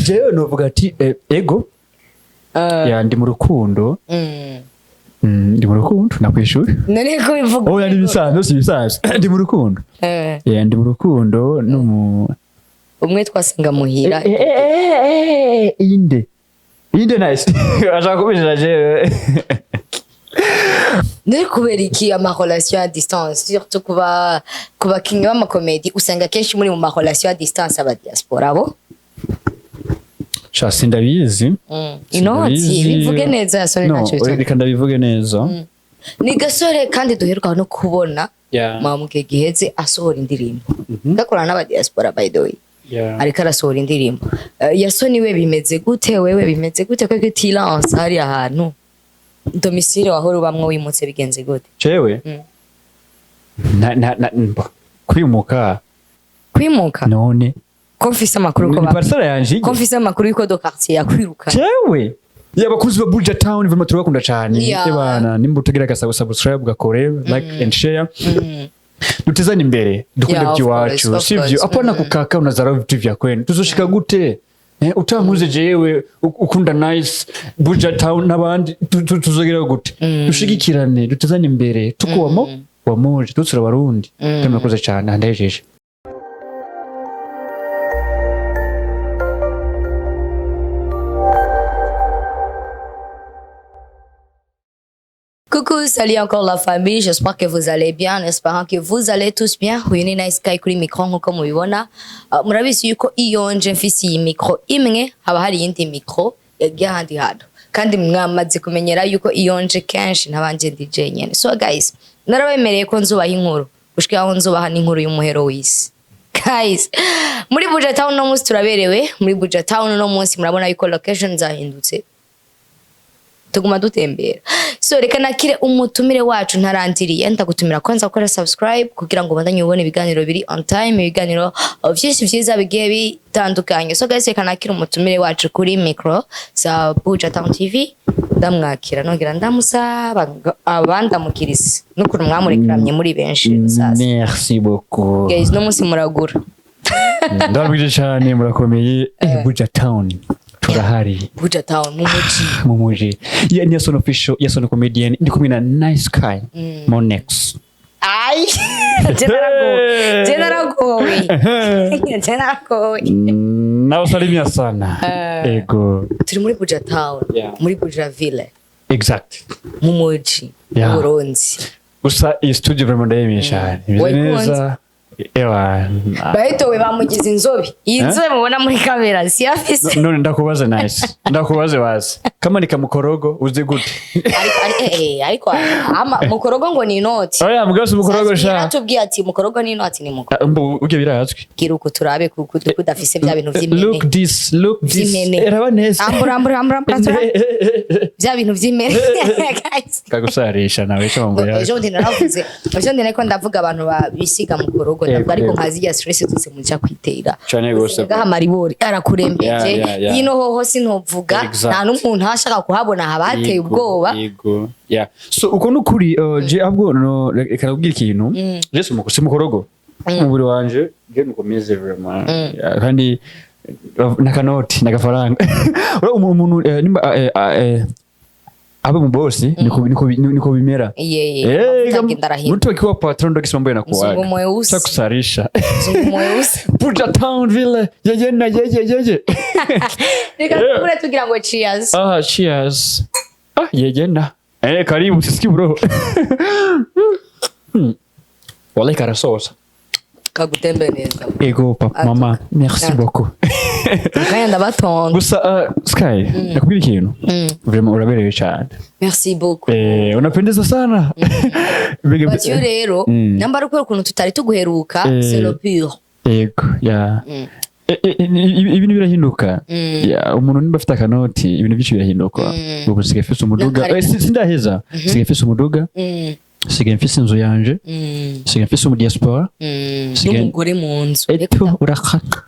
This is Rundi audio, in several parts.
Jewe novuga ati ego, ya, ndi mu rukundo. Ndi mu rukundo, nakwishuri. None ko bivuga? Oya, ni ibisanzwe, si ibisanzwe, ndi mu rukundo. Ya, ndi mu rukundo n'umu Umwe twasanga muhira. Inde inde? Nice, ashaka kubijira jewe. None kubera iki ama relation à distance, surtout kuba ku bakinnyi b'amakomedi, usanga kenshi muri mu ma relation à distance, aba diaspora bo? Sha, sindabizi. Inoti. Sindabizi. Bivuge neza, yasore. No, ntacyo bitwaye. reka ndabivuge neza. Ni gasore kandi duheruka no kubona mu gihe giheze asohora indirimbo, gakorana n'aba diaspora, by the way. Ariko arasohora indirimbo. Yasoni we bimeze gute? Wewe bimeze gute? Ko utilance hariya hantu domicile wahora ubamwo, wimutse bigenze gute? Jewe na kwimuka? Kwimuka? None? Ko mfise amakuru ko Ni parcelle yanje. Ko mfise amakuru yuko do quartier yakwiruka? Jewe abakunzi ba Buja Town, vraiment turabakunda cyane. Ebana, nimba utagira agasabo subscribe, gakore like and share, dutezane imbere, dukunde by'iwacu, Of sivyo? course. Apana kukaka unazarau vitu vya kwenu. Tuzoshika gute? Utankuze jewe, ukunda Nice, Buja Town n'abandi, tuzogera gute? Dushigikirane, dutezane imbere, tukuwamo wamoje tutsura abarundi. Kandi murakoze cyane, ndahejeje. Coucou, salut encore la famille, j'espère que vous allez bien, espérant que vous allez tous bien. Uyu ni Nice Sky kuri micro nkuko mubibona. Murabizi yuko iyo nje mfise iyi micro imwe, haba hari iyindi micro yagiye ahandi hantu. Kandi mwamaze kumenyera yuko iyo nje kenshi ntabanje ndi jenyene. So guys, narabemereye ko nzubaha inkuru. Gushika aho nzubaha n'inkuru y'umuhero w'isi. Guys, muri Buja Town no munsi turaberewe, muri Buja Town no munsi murabona yuko location zahindutse. Tuguma dutembera. So reka nakire umutumire wacu ntarandiriye. Ndagutumira kwanza gukora subscribe kugira ngo ubandanye ubone ibiganiro biri on time, ibiganiro vyinshi vyiza bigiye bitandukanye. So guys, reka nakire umutumire wacu kuri micro za Buja Town TV. Ndamwakira nongera ndamusaba ngo abandamukirize n'ukuntu mwamurekeramye muri benshi sasa. Merci beaucoup. Guys, no munsi muragura. Ndababwije cyane, murakomeye. Buja Town turahari. Buja Town mu muji. Mu muji. Ya, ni Yason Official, Yason Comedian, ndi kumwe na Nice Sky Monex. Ai, je naragowe, je naragowe, je naragowe. Nawasalimia sana, ego. Turi muri Buja Town, muri Buja Ville, mu muji w'Uburundi. Gusa iyi studio vraiment ndayemeye cyane, imeze Wayikunze? neza, ewa. Bahitowe bamugize inzobe. Iyi Eh? nzobe mubona muri kamera si afise. None ndakubaze, Nice, ndakubaze wazi kama ni kamukorogo, uzi gute? Ariko ariko ama mukorogo ngo ni inoti. Oya, mugabo si mukorogo sha. Yaratubwiye ati mukorogo ni inoti, ni mukorogo. Ah, mbu ubyo birazwi. Gira uko turabe kuko udafise bya bintu vy'impene. Look this, look this. Vy'impene. Eraba neza. Ambura, ambura, ambura, ambura, ambura. Bya bintu vy'impene, guys. Kagusarisha nawe cyo mambo Ejo yako. bundi naravuze, ejo bundi nariko ndavuga abantu bisiga mu korogo, ndavuga ariko Yego. nka zirya stress zose muja kwitera. Cane gose. Ngaha maribori arakurembeje. Yeah. Yino hoho sintovuga. Nta n'umuntu ashaka kuhabona, haba hateye ubwoba. Yego. Yeah. So uko nukuri, je ahubwo no reka nakubwira ikintu. Je si mukorogo. Umubiri wanje je nuko meze vraiment. Yeah, kandi nakanoti nagafaranga. Ura umuntu nimba abe mu boss, niko bimera. Yeye, Eh, amavuta agenda arahindura. mtu akiwa patron ndo kisi mambo yanakuwaga. Mzungu mweusi. Cha kusarisha. Mzungu mweusi. Buja Town vile. Yeye na yeye yeye. Reka tubure tugira ngo cheers. Ah, cheers. Ah, yeye na. Karibu sisiki bro. Wallahi karasosa. Kagutembe neza. Ego papa, mama, merci Atuka. beaucoup. Kanya ndabatonda. Gusa Sky, nakubwira ikintu. Vraiment uraberewe cyane. Merci beaucoup. Unapendeza sana. But you rero, namba ari ukubera ukuntu tutari tuguheruka, c'est le pur. Ego, ya. Ibintu birahinduka. Ya, umuntu nimba afite akanoti, ibintu byinshi birahinduka. Ubu nsigaye mfise umuduga. N'akare- Sindaheza. Nsigaye mfise umuduga, nsigaye mfise inzu yanje, nsigaye mfise umu diaspora. N'umugore mu nzu. Eto urakaka.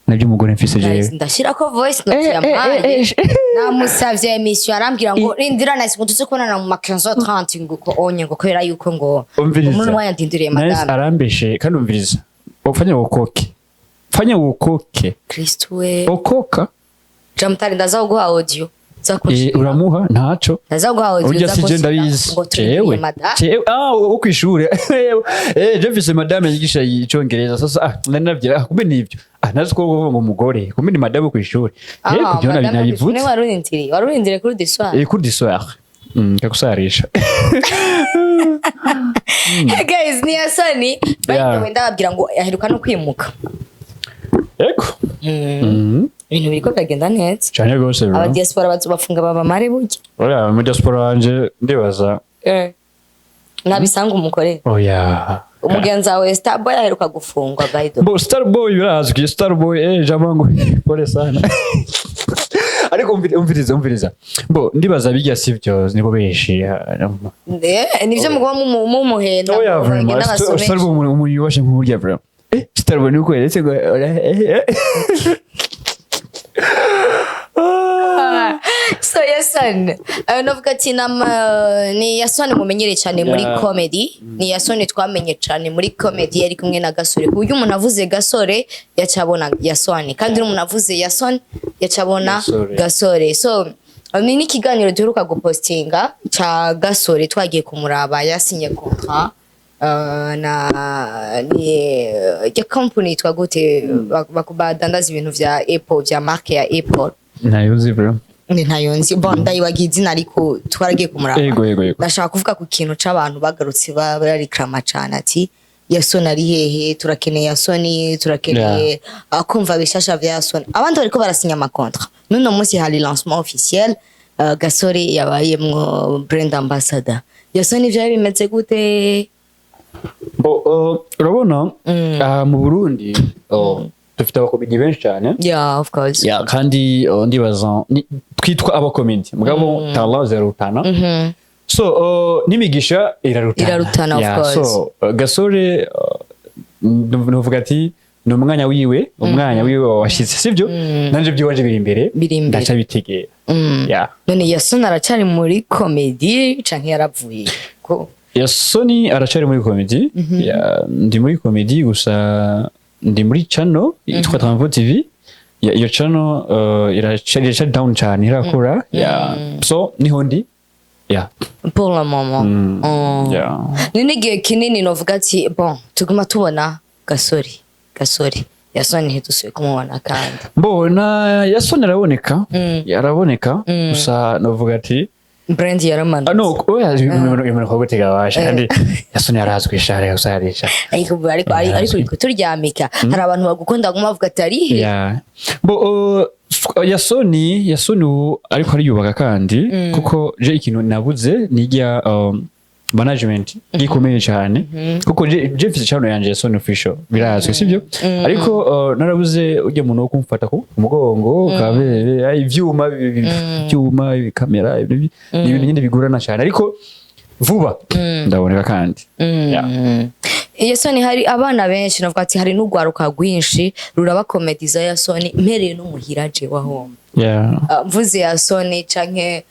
Nabyo umugore mfise Guys, jewe. ndashirako voice note yampaye. Namusavye émission, arambwira ngo rindira Nice, ngo tuze kubonana mu ma 15h30, ngo uko onye ngo kubera yuko ngo Umviriza. umuntu wayandindiriye Nice madame. arambeshe kandi umviriza. Ufanye uokoke. Fanya uokoke. Kristo we. Okoka. Jamtari, ndaza kuguha audio za Eh, kunshira. Uramuha ntaco. Ndaza kuguha audio Urya za sije kunshira ndabizi. ngo turindiriye Jewe madame. Jewe, ah, wo kwishure, je mfise madame yigisha icongereza. Sasa nari navye, kumbe nivyo, nazi ko uvuga ngo umugore, kumbe ni madame wo kwishure. Ah, Kubyo madame nabivuze. ne warurindiriye kuri du soir. Cours du soir, kakusarisha. Guys, ni Yasoni, by the Yeah. way, ndababwira ngo aheruka no kwimuka. Ego. Ibintu biriko biragenda neza. Cyane rwose, bro. Aba diaspora bazobafunga babamare burya. Oya, mu diaspora wanje ndibaza. Nabisanga umukorere. Oya. Umugenzi wawe Starboy aheruka gufungwa, by the way. Bo, Starboy birazwi, Starboy, jamangu, pole sana. Ariko umviriza, umviriza. Bo, ndibaza bijya sivyo, niko benshi. Nivyo muguma mumuhenda. Oya, ngo vraiment, bagende basome. Starboy umuntu yubashe nk'urya, vraiment. Starboy nuko yeretse ngo oya. Ah. So Yason, navuga ati ni Yason mumenyereye cyane muri comedy, ni Yason twamenye cyane muri comedy, yari kumwe na Gasore, ku buryo umuntu avuze Gasore yacabona Yason, kandi n'umuntu avuze Yason yacabona Gasore. Gasore. So ni n'ikiganiro duheruka gupostinga ca Gasore, twagiye kumuraba yasinye contrat na ni ya company yitwa gute, badandaza ibintu vya Apple, vya marque ya Apple? Ntayo uzi, bro. Ni ntayo nzi. Bon, ndayibagiye izina, ariko twaragiye kumuraba. Ego, ego, ego. Ndashaka kuvuga ku kintu c'abantu bagarutse bararikrama cane ati: "Yasoni ari hehe? Turakeneye Yasoni, turakeneye kumva bishasha vya Yasoni." Abandi bariko barasinya ama contrat. N'uno munsi hari lancement officiel, Gasore yabayemwo brand ambassador. Yasoni, vyari bimeze gute? Bo, urabona, mu Burundi dufite abakomedi benshi cyane. Yeah, of course. Ya, kandi ndibaza twitwa abakomedi, mugabo talent zirarutana. So n'imigisha irarutana. Irarutana, of Yeah, course. So Gasore, nuvuga ati ni umwanya wiwe, umwanya wiwe washize, sibyo? Nanje byiwanje biri imbere. Biri imbere. Ndacabitegera. Yeah. None Yasoni aracari muri comedy canke yaravuye ko? Yasoni aracari muri comedy. Ya, ndi muri comedy, gusa ndi muri channel yitwa Trampo TV. Ya, iyo channel iracari down cyane, irakura. Ya, so niho ndi. Ya. Pour le moment. Oh. Yeah. Ni n'igihe kinini novuga ati bon, tuguma tubona Gasore, Gasore, Yasoni ntitusubiye kumubona kandi. Mbona Yasoni araboneka. Araboneka, gusa novuga ati Brand yaramanutse. Ah, no, oya, ibintu ko gutega basha, kandi Yasoni arazwi share gusarisha. Ariko uriko turyamika, hari abantu bagukunda baguma bavuga ati: "Ari he?" Yeah. Bo, Yasoni ubu ariko ariyubaka, kandi kuko je ikintu nabuze nijya management gikomeye cyane, kuko je mfise channel yanje Yasoni Official, birazwi, sibyo? Ariko narabuze ujya muntu wo kumfata ku mugongo kabere, ivyuma, ivyuma, kamera, ni ibintu nyine bigurana cyane, ariko vuba ndaboneka kandi. Yeah. Yasoni, hari abana benshi, navuga ati hari n'urwaruka rwinshi ruraba comedy za Yasoni, mpereye no muhira jewe ahomba. Mvuze Yasoni canke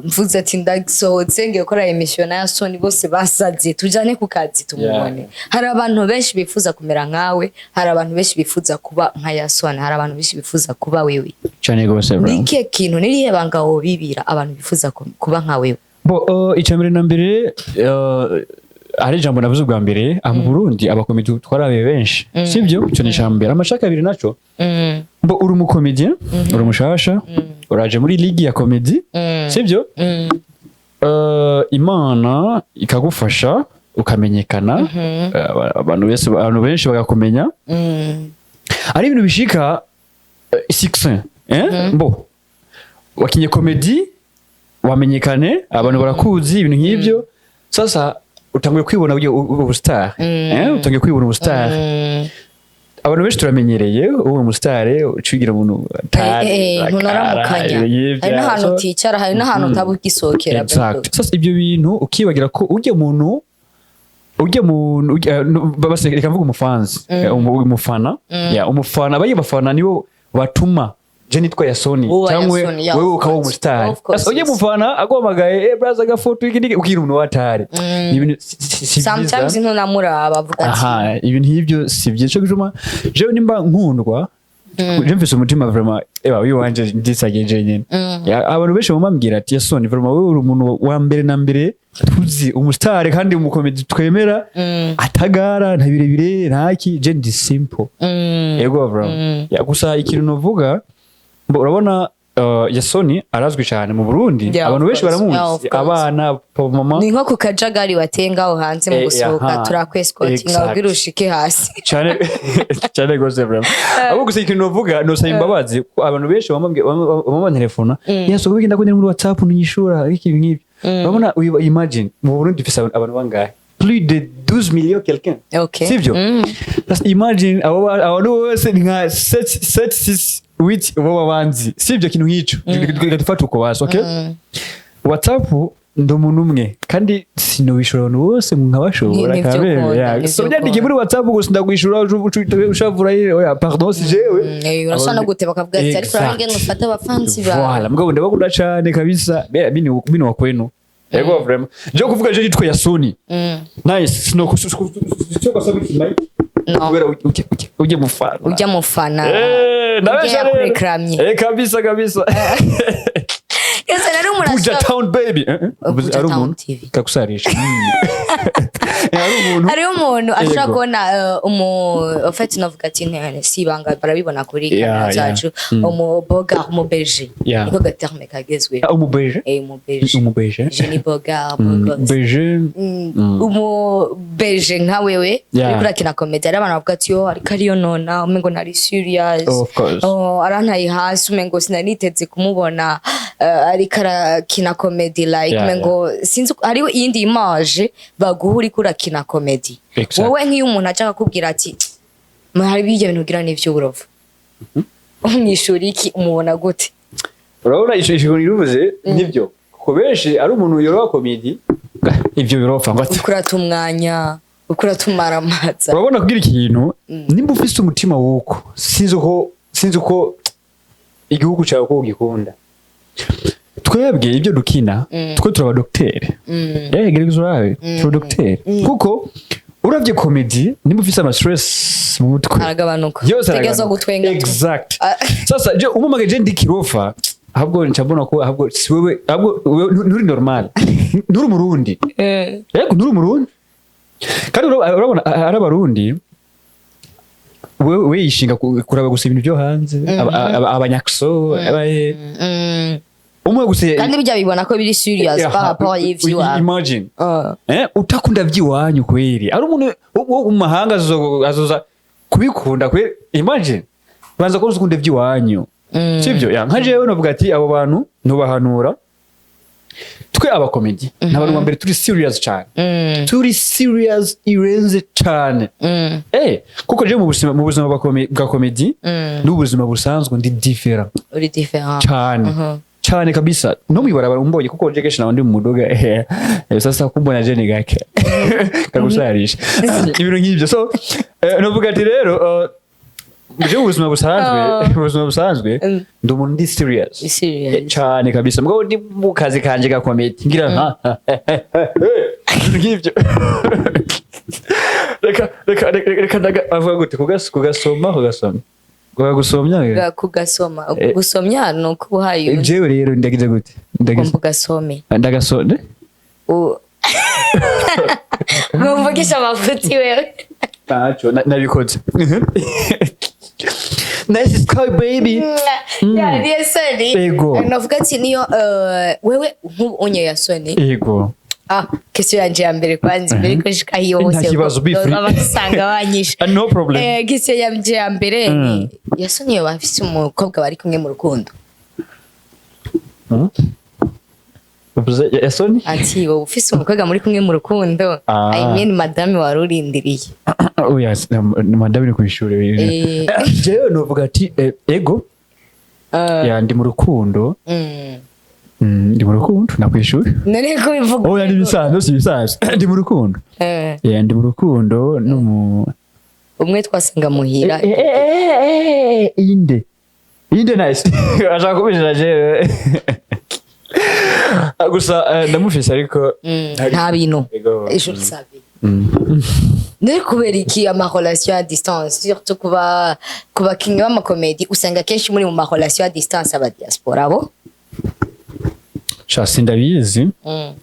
mvuze ati ndasohotse ngiye gukora émission na Yasoni, bose basaze tujane ku kazi tumubone. Hari abantu benshi bifuza kumera nkawe, hari abantu benshi bifuza kuba nka Yasoni, hari abantu benshi bifuza kuba wewe. Cyane gose, bro. Ni ikihe kintu, nirihe banga wobibira abantu bifuza kuba nka wewe? Bo, icya mbere na mbere, hari ijambo navuze ubwa mbere, aha mu Burundi abakomedi twarabaye benshi, sibyo? Icyo ni icya mbere. Amashaka abiri naco, mbo uri umukomediyen, uri umushasha, uraje muri ligue ya comédie, sibyo? Imana ikagufasha ukamenyekana, abantu benshi bagakumenya. Ari ibintu bishika, succès, mbo wakinye comédie, wamenyekane, abantu barakuzi, ibintu nk'ibyo. Sasa utanguye kwibona ubu star, utanguye kwibona ubu star. Abantu benshi turamenyereye uri umustar, ucigira umuntu atari Ntunaramukanya, hari n'ahantu uticara, hari n'ahantu utaba ugisohokera. Exact. Sasa ibyo bintu ukibagira ko ujya muntu basi reka mvuga umufanzi, umufana, ya, umufana, abaye bafana nibo batuma je nitwa Yasoni Uwa cyangwa Yasoni, yeah, wewe of ukaba course. umustar. Of course, Sasa ujya yes. mufana aguhamagaye: "Eh braza, agafoto iki niki," ukira umuntu watari. Ni ibintu si byiza. Sometimes ntunamuraba, avuga ati Aha, ibintu nk'ibyo si byiza. Cyo gituma jewe nimba nkundwa Je mfise umutima vraiment, eba wiwanje ndisageje nyene. Ya, abantu benshi bamambwira ati: "Yasoni, vraiment wewe uri umuntu wa mbere na mbere tuzi, umustar kandi umukomedi twemera, atagara nta birebire ntaki." Je ndi simple. Yego, vraiment. Ya, gusa ikintu novuga, urabona, Yasoni arazwi cyane mu Burundi. Yeah, abantu of benshi course. baramuzi. Yeah, of course. Abana, papa, mama. Ni nko ku kajagari watenga aho hanze mu gusohoka, turakwesikotinga kugira ushike hasi. Cyane cyane gose vraiment. Ahubwo gusa ikintu novuga, nosaba imbabazi kuko abantu benshi bamama telefona: "Yaso, wigenda kuri muri WhatsApp ntiyishura iki nk'ibyo." Urabona, imagine mu Burundi dufise abantu bangahe? Plus de 12 millions quelqu'un. Sivyo? Just imagine abo abantu bose ni nka 7 7 6 8 bo babanzi, sivyo? Kintu nk'ico. Reka dufate uko basi, okay? WhatsApp ndi umuntu umwe kandi sinobishura abantu bose nkabashobora. Nivyo Kabere, ukunda, ya. nivyo So byandikiye ukunda. muri WhatsApp gusa ndakwishura, ushavura, oya, pardon, si jewe. Urashobora no gute bakavuga ati: "Ariko urabona ingene ufata abafansi bawe." Voilà, mugabo ndabakunda cane kabisa. Bera bini bini wa kwenu. Yego, vraiment. Je kuvuga je nitwe Yasoni. Nice. Sino cyo gasaba iki mic. No. Kubera ujye mufana. Ujya mufana. Ndabesha Ujya rero. yakurekramye. Kabisa kabisa. Ese nari umuntu Buja Town baby. Buja Ari Town umuntu TV. Kakusarisha. Ari umuntu. Hariho umuntu ashobora Yego. kubona umu en fait navuga ati si ibanga, barabibona kuri kamera zacu, umu bogar, umu beje, niko gaterme kagezweho. Ah, umubeje? Umu beje. Umubeje. Jeune bogar, beau gosse. Beje. Umu beje nka wewe uriko urakina comedy, hari abantu bavuga ati: "Yo, ariko ariyo nona umengo ntari serious." Of course. Oh, arantaye hasi, umengo sinari kumubona ariko arakina comedy, like umengo sinzi hariho iyindi image baguha uriko urakina comedy. Wowe nk'iyo umuntu aja akakubwira ati: "Hari bijya bintu ugira n'ivy'uburofa," umwishura iki? Umubona gute? Urabona, ico niruvuze nibyo, kuko benshi ari umuntu yoroha comedy ivyo birofa ngo ati Uriko urata umwanya, uriko uratumaramaza. Urabona, kugira ikintu, nimba ufise umutima wuko sinzi uko igihugu cyawe uko ugikunda, twebwe ibyo dukina, twe turaba dogiteri. Gerageza urabe, turaba dogiteri, kuko uravye comedy, nimba ufise ama stress mu mutwe Aragabanuka. yose Utegerezwa aragabanuka. gutwenga tu. Exact. Ah. Sasa je umumagaye je ndi kirofa, ahubwo nca mbona ko ahubwo si wewe, ahubwo wewe nturi normal, nturi umurundi. Yego, nturi umurundi. Kandi urabona ari abarundi, wewe yishinga kuraba gusa ibintu byo hanze, abanyakso umwe gusa. Kandi bijya bibona ko biri serious par rapport y'ivy'iwawe. Imagine. Ah. Utakunda vy'iwanyu kweri, ari umuntu wo mu mahanga azoza kubikunda kweri? Imagine, banza ko ukunda ivy'iwanyu. Sivyo? Ya, nka jewe novuga ati abo bantu ntubahanura. Twe abakomedi ni abantu ba mbere turi serious cyane. Turi serious irenze cyane. Kuko je mu buzima bwa comedy n'ubuzima busanzwe ndi different. Uri different. Cyane. Cyane kabisa. No mwibarabara umbonye, kuko je kenshi nawe ndi mu muduga, sasa kumbona je ni gake kagusarisha ibintu nk'ibyo. So novuga ati rero, je mu buzima busanzwe, mu buzima busanzwe ndi umuntu ndi serious. Serious. Cyane kabisa. Mugabo ndi mu kazi kanje ga comedy ngira nka ibintu nk'ibyo. Reka avuga gute kugasoma kugusomya? Kugasoma, gusomya ni uko uhaye undi. Jewe rero ndagize gute? Ndagize Ugomba ugasome. Ndagasome. Mwumvugisha amafuti wewe. Ntacyo nabikoze. Nice sky baby. Ya, niyo soni. Ego. Navuga ati niyo wewe nk'ubu unye ya soni. Ego. Ah, question yanje ya mbere kwanza imbere ko shika hiyo Nta hose. kibazo, be free. Abasanga banyishe. Ah, no problem. Question yanje ya mbere ni: Yasoni yoba afise umukobwa bari kumwe mu rukundo? Uvuze Yasoni? Ati wowe ufise umukobwa muri kumwe mu rukundo? Ah. I mean madame wari urindiriye. Oya, madame ni kw'ishure. Jewe novuga ati ego. Ya, ndi mu rukundo. Ndi mu rukundo na kw'ishure. None ko bivuga? Oya, ni ibisanzwe, si ibisanzwe, ndi mu rukundo. Ya, ndi mu rukundo n'umu Umwe twasanga muhira. Inde inde, nice, ashaka kubijira jewe. Ah, gusa ndamufise ariko Nta bintu. Ego. Je le savais. Ni kubera iki ama relation à distance, surtout kuba ku bakinnyi b'amakomedi, usanga kenshi muri mu ma relation à distance aba diaspora bo? Sha, sindabizi.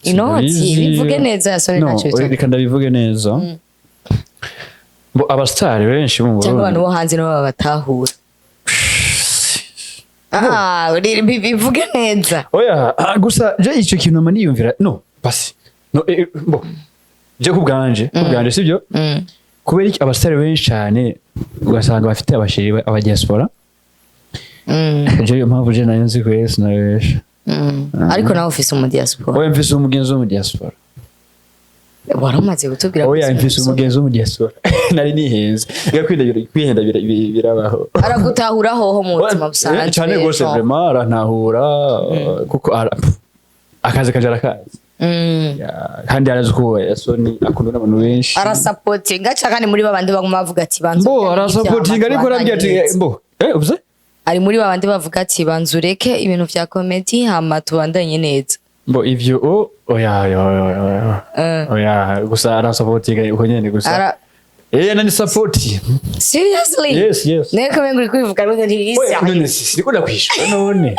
Inoti. Sindabizi. Bivuge neza, Yasoni. No, ntacyo bitwaye. reka ndabivuge neza. Bo abasitari benshi bo mu Cyangwa abantu Burundi bo hanze nibo babatahura. Ah, bivuge neza. Oya, gusa je ico kintu nama niyumvira, no basi no, bo je ku bwanje sibyo? Kubera iki abasitari benshi cyane ugasanga bafite abashiri aba diaspora? Je iyo mpamvu je nayo nzi kwese sinabesha. Ariko nawe ufise umu diaspora? Oya, mfise umugenzi wo mu diaspora. Wari umaze kutubwira ko Oya, ufise mfise umugenzi wo mu diaspora, nari nihenze. Reka kwihenda birabaho. Aragutahura hoho mu buzima busanzwe? Cyane rwose. Genre. Vraiment arantahura, kuko akazi kaje arakazi. Ya, kandi arazi ko Yasoni akundwa n'abantu benshi. Arasapotinga cyangwa ni muri babandi baguma bavuga ati banza Mbo ureke arasapotinga, ariko arambwira ati mbo uvuze? Ari muri babandi bavuga ati banza ureke ibintu vya comedy, hama tubandanye neza? Mbo ivyo oya, oya, oya, oya. Oya, gusa arasapotinga uko nyene gusa. Nani support. Seriously? Yes. Nawe ko uri kubivuga none ntibisa. Oya, none siko ndakwishura none.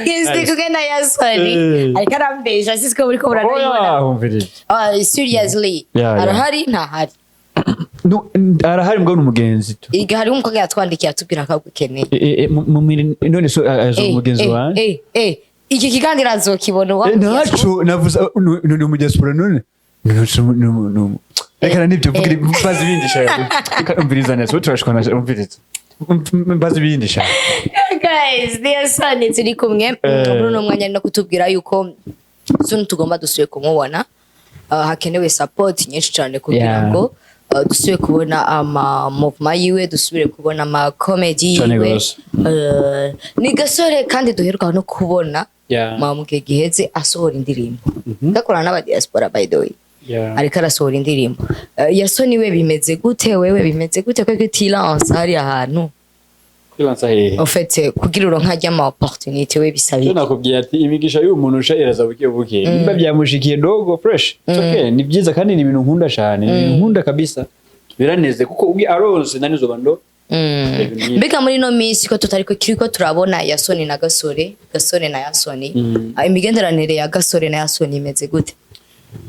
Yes, ndi kumwe na Yasoni. Ariko arambesha, sisiko buriko buranayibona. Oya, humvirije. Ah, seriously? Yeah. Arahari, ntahari? No, arahari mbwa n'umugenzi tu. Iga hariho umukobwa yatwandikiye atubwira ko agukeneye. None so azo umugenzi wanje. Iki kiganiro azokibona uwa Ntaco navuze, ni mu diaspora none. No, reka nibyo vuga, mbaza ibindi shaka. Reka umviriza neza, ubu turashwana, umviriza. Mbaza ibindi shaka. Guys, dear son, turi kumwe muri uno mwanya no kutubwira yuko soon tugomba dusuye kumubona. Hakenewe support nyinshi cyane kugira ngo dusubire kubona ama movement yiwe, dusubire kubona ama comedy Cane yiwe. gose. Ni gasore kandi duheruka no kubona mu gihe giheze asohora indirimbo, gakorana n'aba diaspora by the way. Ariko arasohora indirimbo. Yasoni we bimeze gute? Wewe bimeze gute ko utilance hariya hantu? Kwibanza hehe? En fait, kugira uronka ajya ama opportunité we bisaba Cyo iki? nakubwiye ati imigisha y'uyu muntu usha iraza buke buke. Nimba byamushikiye dogo fresh. It's okay, ni byiza kandi ni ibintu nkunda cyane. Ni ibintu nkunda kabisa. Biraneze kuko ubwi aronse nani zoba ndo. Ibintu nk'ibyo. Mbega muri ino minsi ko tutari kiriko turabona Yasoni na Gasore, Gasore na Yasoni, imigenderanire ya Gasore na Yasoni imeze gute?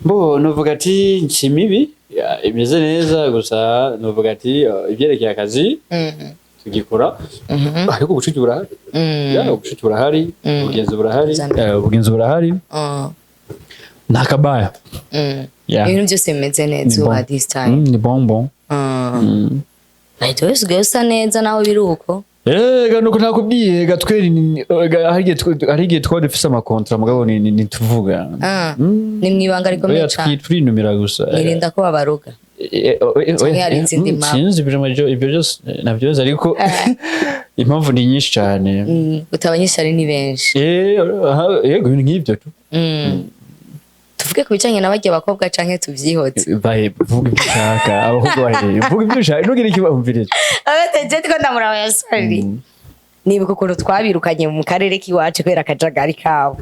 Bo novuga ati nshimibi ya, imeze neza, gusa novuga ati ibyerekeye akazi tugikora, ariko ubucuti burahari. Ya, ubucuti burahari, ubugenzi burahari, ubugenzi burahari. Nta kabaya. Yeah. Ibintu byose bimeze Ni neza ubu bon. at this time? Ni bon bon. By the way, usigaye usa neza naho biri uko. Ega nuko nakubwiye ga tweri hari igihe twari dufise amakontra mugabo ni tuvuga. Ah, ni mwibanga rikomeye Oya, cyane. Turinumira gusa. Nirinda ko babaroga. Canke hari izindi mpamvu? Sinzi ibyo byose navyo, ariko impamvu ni nyinshi cyane. Utabanyishari ni benshi. Aha, yego, ibintu nk'ibyo tu. Tuvuge ku bijanye na barya bakobwa canke tuvyihoze? Bahe, vuga ibyo ushaka, abakobwa bahe, vuga ibyo ushaka, ntugire ikibazo, umviriza. Abateje two ndamuraba Yasoni, nibuka ukuntu twabirukanye mu karere k'iwacu kubera akajagari kabo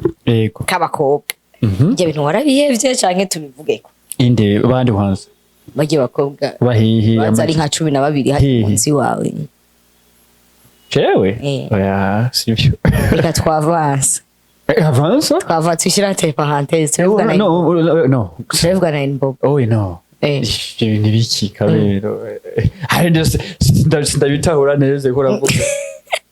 k'abakobwa. Ibyo bintu warabihevye canke tubivugeko? Inde bandi kwanza? Barya bakobwa bahihi? baza ari nka 12 hari Hehe. munsi wawe. Jewe? Eh. Oya, sivyo. Reka twavanse. Avance. Twavanse, ushyira entre parenthèse, turavuga na No, no. turavuga na Inbob. Oh no. Ivyo bintu biki kabero? Hari ndabitahura neza ko uravuga.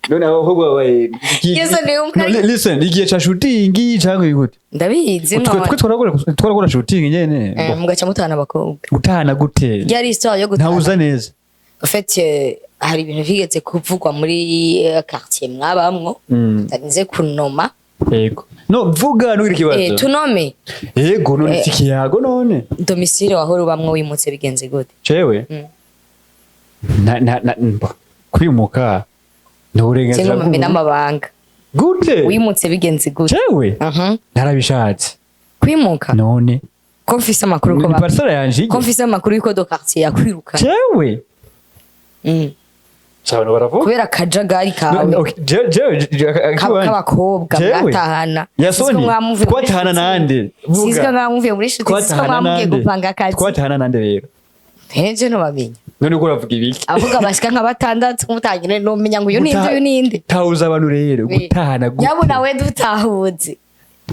None abakobwa babaye Yesu ni umwe. No, listen, igihe ca shooting cyangwa gute? Ndabizi. Twe None twarakora shooting nyene. Mugaca mutahana abakobwa. Gutahana gute? Ryari histoire yo gutahana. Ntawuza neza. En fait, hari ibintu bigeze kuvugwa muri quartier mwabamwo, tutarinze kunoma. Yego. No, vuga ntugire ikibazo. Tunome. Yego, none iki kiyago none. Domicile wahora ubamwo wimutse bigenze gute? Jewe? Na mba, kwimuka ni uburenganzira Cyangwa mumbe bw'umuntu. n'amabanga. Gute? Wimutse bigenze gute? Jewe? Narabishatse. Kwimuka? None. Ko mfise amakuru ko Ni parcelle yanje. ko mfise amakuru yuko do quartier yakwiruka? Jewe? Abantu baravuga. Kubera akajagari kawe. No, okay, k'abakobwa jewe? mwatahana. Yasoni, Siziko mwamuvuye muri twatahana shuti. nande? Vuga. Siziko mwamuvuye muri shuti, siziko Twatahana mwamugiye nande? gupanga akazi. Twatahana nande rero? Nteje ntubamenya. None uko uravuga ibiki? Avuga bashika nka batandatu, mutangire numenya ngo uyu ninde, uyu ninde. Tahuza abantu rero, gutahana gute? Nyabuna we, dutahuze.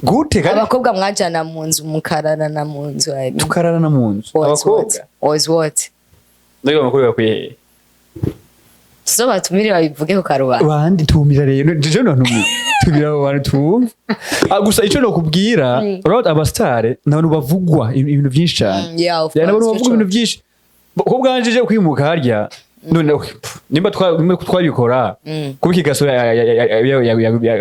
Gute kandi? Abakobwa mwajana mu nzu, mukararana mu nzu, I mean. Tukararana mu nzu? Was Abakobwa? what? Was what? Ndabwo amakuru bakwiye hehe? Tuzobatumire babivuge ku karubanda. Bandi tumira rero, je no ntumira, tumira abo bantu tumva. Ah, gusa ico nokubwira, urabona abasitare ni abantu bavugwa ibintu byinshi cyane. Yeah, of Ya, ni abantu course, bavuga ibintu byinshi. Ko bwanje je kwimuka harya none, okay, pff, nimba twabikora kuba ikigasura.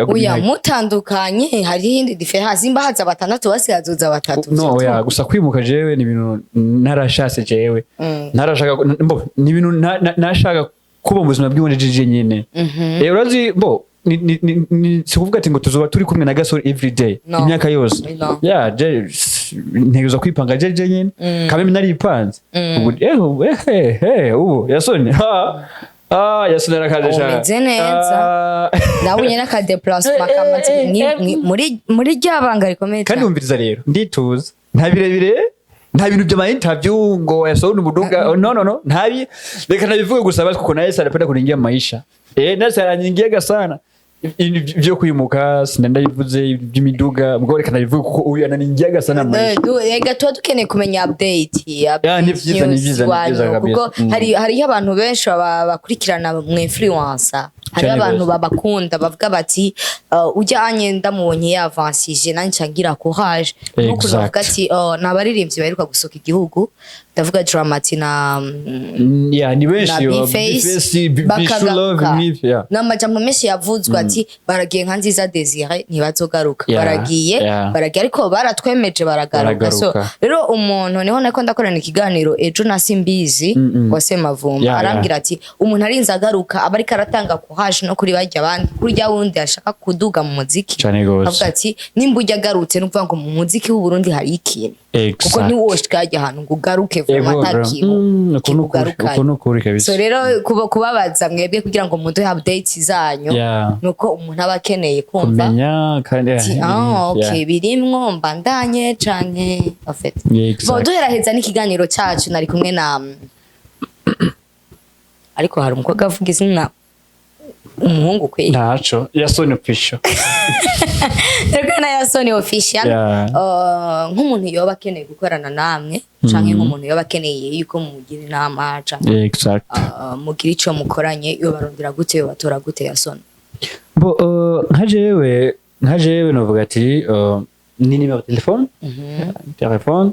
Oya, mutandukanye hariho iyindi différence, imba haza batandatu basigazuza batatu. No, oya, gusa kwimuka jewe ni ibintu narashatse jewe, narashaka mbo ni ibintu nashaka kuba mu buzima bw'iwanje jeje nyene. Eh, urazi bo ni si kuvuga ati ngo tuzoba turi kumwe na Gasore every day No. imyaka yose. No. Ya, je ntegerezwa kwipanga jeje nyene kameme naripanze ubu. Ubu Yasoni, ha ah, Yasoni arakaje cyane. Umeze neza. Ah. Nabonye n'akadéplacement kamaze muri rya banga rikomeye Kandi cyane. wumviriza rero, ndituza, nta birebire, nta bintu by'ama interview ngo yasohora umuduga, no, no, no, ntabi. Reka nabivuge gusa basi, kuko naye anapenda kuningia maisha, eh, naye aranyingiaga sana. Ibintu byo kwimuka sinanda bivuze, by'imiduga mbwo reka nabivuge kuko uyu ananingiaga sana maisha. Ega tuba dukeneye kumenya update. Ya, ni vyiza, ni vyiza, ni vyiza kabisa. Kuko hariho abantu benshi bakurikirana mu influencer, hariho Cyane abantu gose. babakunda bavuga bati ujyanye ndamubonye yavansije, nanjye ngira courage, nk'ukuntu bavuga ati ni abaririmbyi baheruka gusohoka igihugu, ndavuga Dramati na Ya, ni na benshi. B-Face, Love bakagaruka. N'ivyo, ya. N'amajambo menshi yavuzwe ati baragiye nka Nziza Desire, ntibazogaruka. Baragiye, baragiye, ariko baratwemeje, baragaruka. So Baragaruka. rero umuntu niho nako ndakorana ikiganiro ejo na Simbizi wa Semavumba, arambwira ati umuntu arinze agaruka aba ariko aratanga courage no kuri barya abandi, kurya wundi ashaka kuduga mu muziki. Cane gose. Avuga ati nimba ujya agarutse ni ukuvuga ngo mu muziki w'u Burundi hari ikintu, kuko ntiwoshika hajya ahantu ngo ugaruke vuba Ego, bro. atakintu Uko ni ukuri, kikugarukanye. uko ni ukuri kabisa. So rero kubabaza mwebwe kugira ngo muduhe updates zanyu, nuko umuntu aba akeneye kumva kumenya kandi ati ah, okay, birimwo mbandanye canke en fait. Yeah, exact. Bon, duheraheza n'ikiganiro cacu, nari kumwe na, ariko hari umukobwa avuga izina umuhungu kweli. Ntaco, Yasoni Official. Reka na Yasoni Official. Nk'umuntu yoba akeneye gukorana namwe canke nk'umuntu yoba akeneye yuko mugira inama canke mugira ico mukoranye, yo barondera gute, yo batora gute, Yasoni? Bo, nka jewe novuga ati ni numéro de téléphone, téléphone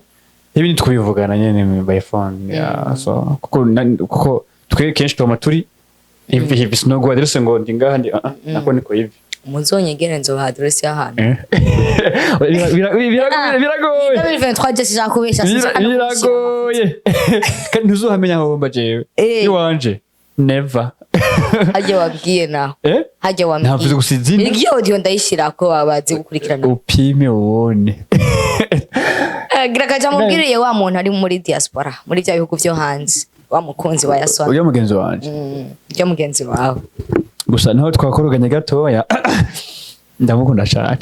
ibindi twibivugana nyene by phone. Yeah, so kuko twe kenshi tuma turi hivi hivi, sinoguha adresse ngo ndi ngaha ndi, ah, ah, nako niko hivi. Muzonyegere, nzobaha adresse y'ahantu. Eh. Biragoye. 2023 je sinshaka kubesha, sinshaka no kubishyira. Biragoye kandi ntuzohamenya aho mba jewe. Iwanje never. Hajya wabwiye naho. Eh. Hajya wambwiye. Ntavuze gusa izina. Iryo audio ndayishirako babazi gukurikirana. Upime ubone. Gira kaja mubwiriye wa muntu ari muri diaspora, muri bya bihugu vyo hanze, wa mukunzi wa Yasoni. Ujya mugenzi wanje? Byo mugenzi wawe. Gusa naho twakoroganye gatoya, ndamukunda cyane.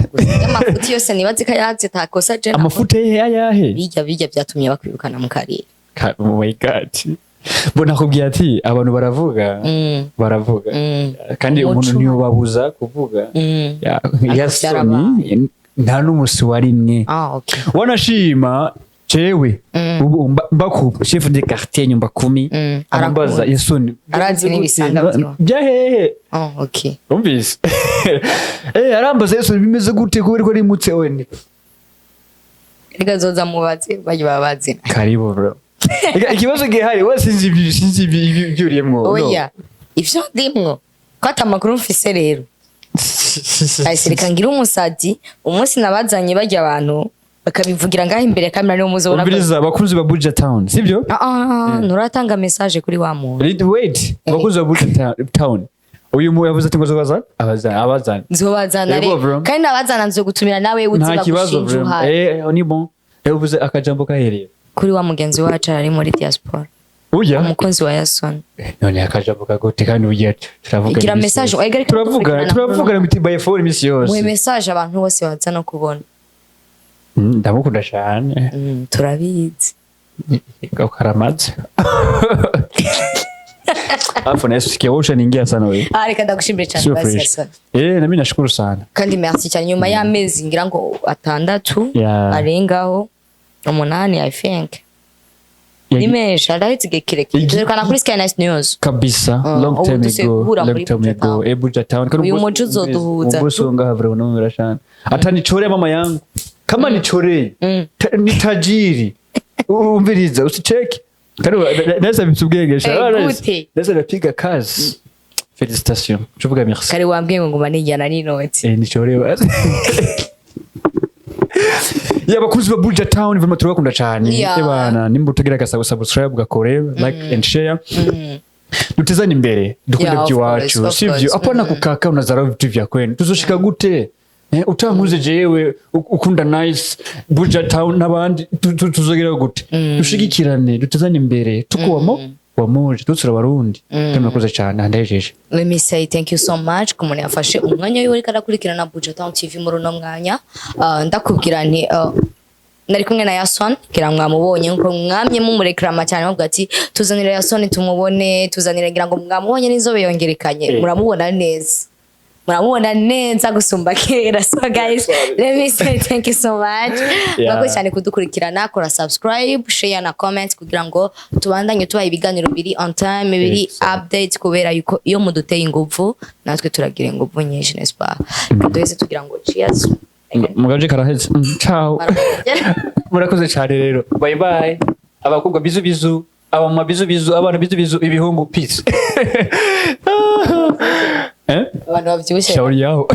Amafuti yose nibaze ko ayazi takosa je. Amafuti ye ayahe? Bijya byatumye bakwirukana mu karere. Oh my God, bo nakubwiye ati abantu baravuga, baravuga, kandi Umuco. umuntu ntiyobabuza kuvuga. Ariko Yasoni nta n'umusi warimwe. Ah, okay. Wanashima jewe ubu mbaku chef de quartier nyumba kumi, arambaza Arakunda. Yasoni. Arazi n'ibisanga vyiwe. Bya hehe? Oh, okay. Umvise, arambaza Yasoni bimeze gute kubera ko arimutse we ni Reka zoza mubaze bajye babazina. Karibu bro. Ega, ikibazo gihari we sinzi ibyo uriyemwo, no. Oya, ivyo ndimwo ko ata makuru mfise rero. Ahise reka ngire umusazi, umunsi nabazanye bajya abantu bakabivugira ngaho imbere ya kamera niwo muzobona Umviriza abakunzi ba Buja Town, sibyo? Ah, ah, nturatanga message kuri wa muntu. Wait, abakunzi ba Buja Town, uyu mu yavuze ati ngo zobazana abazana abazana. Nzobazana Yego, rero. bro. Kandi nabazana nzogutumira nawe uzi Nta kibazo. bagushinja Bro, uhari. ni bon, uvuze akajambo kahereye Kuri wa mugenzi wacu ari muri diaspora. Oya. Umukunzi wa Yason. None akajambo kagote kandi ugiye turavuga Igira imisi message, yose. oya, ariko Turavuga dukurikirana. Turavugana muri by phone imisi yose. Muhe message abantu bose baza no kubona. Ndamukunda cyane. Turabizi. Karamaze hapo na sikia wewe ushaniingia sana wewe. Ah, reka ndagushimire cyane Sio basi fresh. Yason. Eh, na mimi nashukuru sana. Kandi merci cyane nyuma y'amezi ngira ngo 6 arengaho 8, I think. Ni menshi, arahetse igihe kirekire. Duherukana kuri Sky Nice News. Kabisa. Long ubu time dusigaye ago. guhura Long muri time Buja ago. Town. Eh, Buja Town. Kandi Uyu umunsi- muji uzoduhuza. Umunsi ngaha vura unumvira cyane atanichoree mama yangu kama nichoree. Ni tajiri, umviriza, usicheke kandi nasa bifite ubwenge. Eh, gute? Nasa napiga kazi, félicitations, tuvuga merci. Kare wambwiye ngo nguma nijyana n'inoti. Eh, nichoree basi. Ya, bakunzi ba Buja Town, vraiment turabakunda cyane. Ebana, nimba utagira agasabo subscribe gakore, like and share, dutezane imbere, dukunde Yeah, of by'iwacu, course, of sivyo? course. Apana kukaka unazarau vitu vya kwenu, tuzoshika gute? Eh, utankuze jewe ukunda Nice, Buja Town n'abandi, tuzogera gute? Dushigikirane, dutezane imbere, tukuwamo wamoje dutsura Abarundi. Kandi murakoze cyane, ndahejeje. Let me say thank you so much ku muntu yafashe umwanya wiwe ariko arakurikirana Buja Town TV muri uno mwanya. Ndakubwira nti nari kumwe na Yason, ngira mwamubonye nkuko mwamye mumureklama cyane bavuga ati tuzanire Yason tumubone, tuzanire, ngira ngo mwamubonye n'inzobe yongerekanye. Muramubona neza, muramubona neza gusumba kera. So guys, let me say thank you so much. Mwakoze cyane kudukurikirana. Kora subscribe, share na comment kugira ngo tubandanye tubaha ibiganiro biri on time, biri update, kubera yuko iyo muduteye inguvu natwe turagira inguvu nyinshi, n'est-ce pas? Duheze tugira ngo cheers. Mugaje karaheze. Ciao, murakoze cyane rero, bye bye. Abakobwa bisous bisous, abamama bisous bisous, abana bisous bisous, ibihungu peace, eh. Abantu babyibushye. Shauri yao.